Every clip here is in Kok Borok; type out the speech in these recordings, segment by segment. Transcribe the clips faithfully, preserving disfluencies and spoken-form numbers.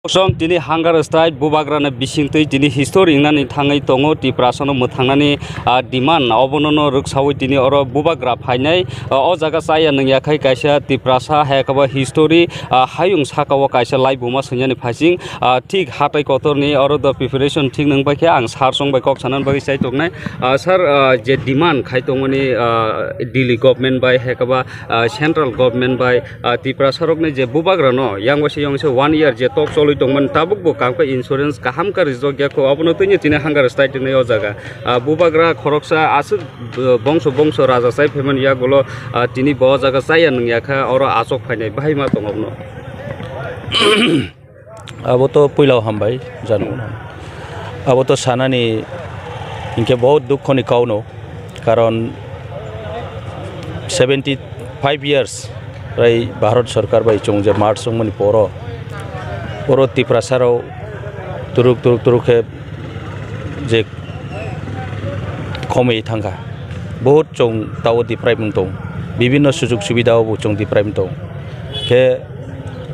Song tini hunger strike bubagrani bisingtwi tini history wngnani thangwi tongo, Tiprasano mwthangnani, ah, demand obono no rwksawi tini oro bubagra phainai, ah, o jaga chaya nungya khai kaisa Tiprasa hai khe bo history, ah, hayung saka o kaisa laibuma swngyani phaising, ah, thik hatai kotorni oro do preparation thik nung bai khe ang sir song bai kok sanani bagwi chai tongnai. Ah, sir, ah, je demand khai tongmani, ah, Delhi government bai hai khe ba, ah, central government bai, ah, Tiprasa rokni je bubagrano yang waisa yang waisa one year je tok cholwi tongmani tabuk bo kam khe insurance kaham khe rijak ya kho, abono tini tini hunger strike rinai o jaga. Ah, bubagra khoroksa aswk, ah, bongso bongso raja chai phaimani yagulo, ah, tini bo o jaga chaya nung ya kha oro achok phainai bahai ma tong abono. Abo to puila hambai jano. Abo to sanani hinkhe bahut dukho ni kauno, karon seventy five years rai Bharat Sarkar bai chwng je march wngmani poro, oro Tiprasa rok turuk turuk turuk khe je khomwi thangkha. Bahut chwng tao deprive wng tong, bibinno sujug subida o bo chwng deprive wng tong. Khe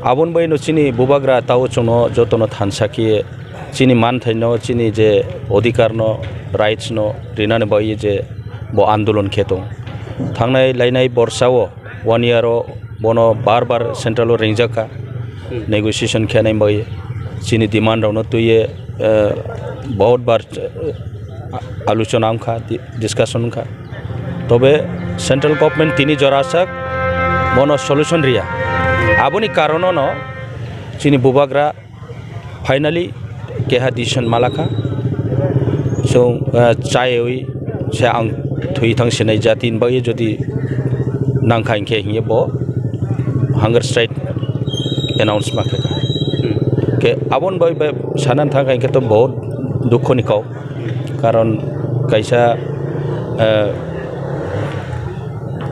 aboni bai no chini bubagra tao chwngno jotono thansa khe chini manthaino, chini je odhikar no, rights no rinani bai je bo andolon khe tong. Thangnai lainai borsa o one year o bono bar bar central o ringjak kha, negotiation khenai bai chini demand rok no twi ye, eh, bahut bar, eh, aluchona wng kha, di-, discussion wng kha. Tobe central government tini jora sak bono solution riya. Aboni karono no chini bubagra finally keha decision malakha. So, ah, chaywi se ang thwi thang sinai jati ni bagwi jodi nangkha hinkhe hiye bo hunger strike announce ma khe kha. Ke abon bai bai sanan thang kha hinkhe to bahut dukho ni kau. Karon kaisa, ah,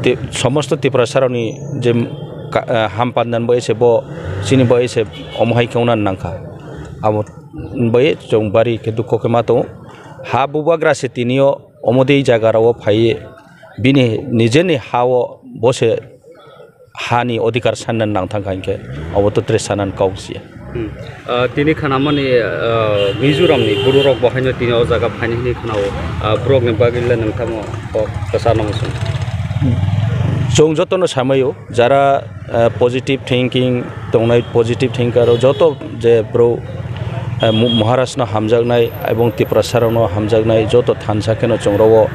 ti-, somosto Tiprasa rokni je ka-, ah, ham pandan bai se bo chini bai se omo hai khe wngna nangkha. Abo bai chwng bari khe dukho khe ma tongo. Ha bubagra se tini o omo dei jaga rok o phai bini nijeni ha o bo se hani odhikar sanna nang thang kha hinkhe obo to tre sanan kok sia. Hmm. Ah, tini khanamani, ah, Mizoram ni buru rok bo haino tini o jaga phaini hini khanao, ah, borok ni bagwi le nang tamo kok kwsa nang sung. Chwng joto no samaio jara, ah, positive thinking tongnai, positive thinker o joto je bro, ah, mu-, Maharaj no hamjaknai ebong Tiprasa rok no hamjaknai joto thansa kheno chwng rok o,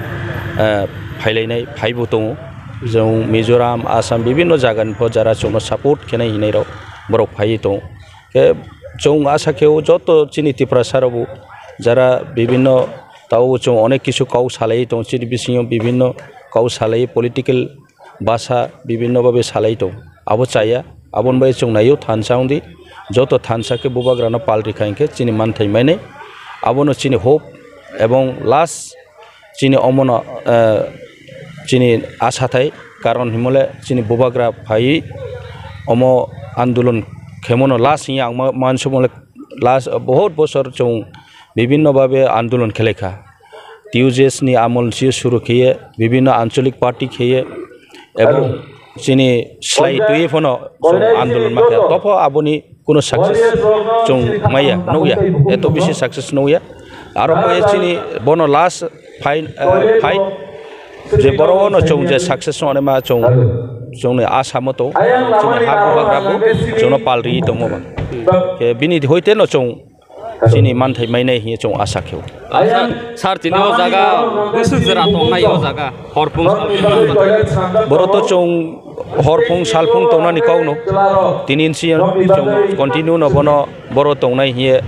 ah, phailainai phaibo tongo. Chwng Mizoram, Assam, bibinno jaga ni pho jara chwngno support khenai hinai rok borok phaiwi tongo. Khe chwng asa khe o joto chini Tiprasa rok bo jara bibinno tao chwng onek kisu kok salai tongo, chini bisingo bibinno kok salai, political basa bibinno babe salai tongo. Abo chaya, aboni bai chwng naio thansa wngdi, joto thansa khe bubagrano pal rikha hinkhe chini manthai mainai. Abono chini hope ebong last chini omono, eh, chini asathai, karon himole chini bubagra phai omo andolon khemono last hiya ang ma-, mansukmole last bahut bosor chwng bibinno babe andolon khelaikha. T U J S ni amol sio suru khiye, bibinno ancholik party khiye, ebong chini slai twi phano chwng andolon makha. Topho aboni kuno success chwng maya nukya, eto bisi success nukya. Aro bo chini bono last fight, eh, fight je boro no chwng je success no ma chwng, chwng ni asa moto chwng ha bubagra bo chwng no pal ri tongmo ba. Ke bini hoite no chwng chini manthai mainai hiye chwng asa kheo. Sir, sir, tini o jaga bwswk jora tongnai o jaga? Horphung salphung. Boro to chwng horphung salphung tongnani kok no. Tini si chwng continue no bono boro tongnai hiye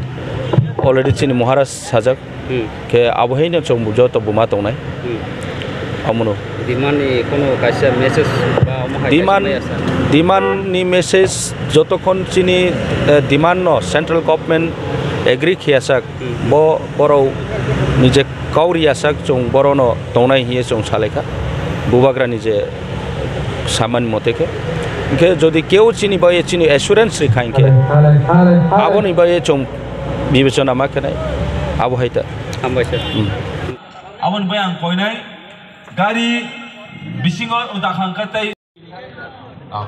already chini Maharaj sajak. Hmm. Khe abo hai no chwng joto buma tongnai. Hmm. Amono. Demand ni kono kaisa message ba omo hai kaisa demand, maya sa? Demand ni message jotokhon chini, eh, demand no central government agree khiya sak, hmm, bo borok ni je kauri ya sak chwng borono tongnai hiye chwng salaikha. Bubagra ni je saman mote khe. Hinkhe jodi keu chini bai chini assurance rikha hinkhe aboni bai chwng bibechona ma khenai abo hai ta. Hambai sir. Hmm. Aboni bai ang koinai gari bisingo dakhang kha tei. Ah.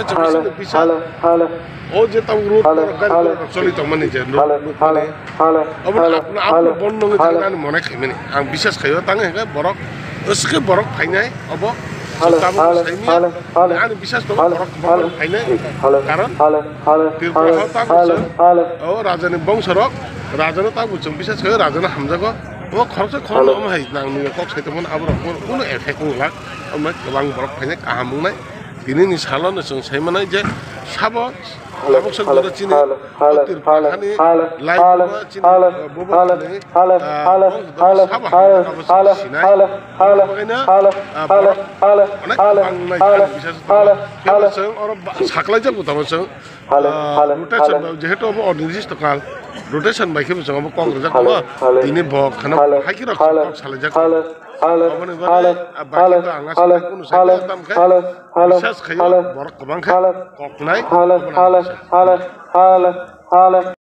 hwnkhe chwng bisingni bisa. O je tabuk road borok gari borok choli tongmani je nuk-, nukmani. Obo apno, apno bon nungwi thangna ani mone khaimani. Ang bisas khaio tang hwnkhe borok, swkhe borok phainai obo. Tabuk saimya, ani bisas tongo borok kwbangma phainai. Karon Tripura ha tabuk chwng, o rajani bongsorok, rajano tabuk chwng bisas khaio, rajano hamjago. Obo khoroksa khoroknwi omo hai nang nini kok sai tongmani aborok kunu effect wng glak. Omo kwbang borok phainai kaham wngnai. Tinini salono chwng sai manai je sabo tabuk swk joto chini o Tripura hani lai buba chini buba chini, ah, sabo hamjak abo chwng sinai. Omo bagwino, ah, borok onek kwbang nai ani bisas tongo. Phiya chwng oro ba-, saklaijak bo tamo chwng, ah, rotation bai, jehetu obo onirdisto kal, rotation bai khe bo chwng obo kok rijak tongo. Tini bo kheno hai khe rok kok salaijak. Aboni bagwi, ah, bai khe to ang aswk kunu sai khe tam khe, bisas khaio borok kwbang khe koknai, obo nang bisas.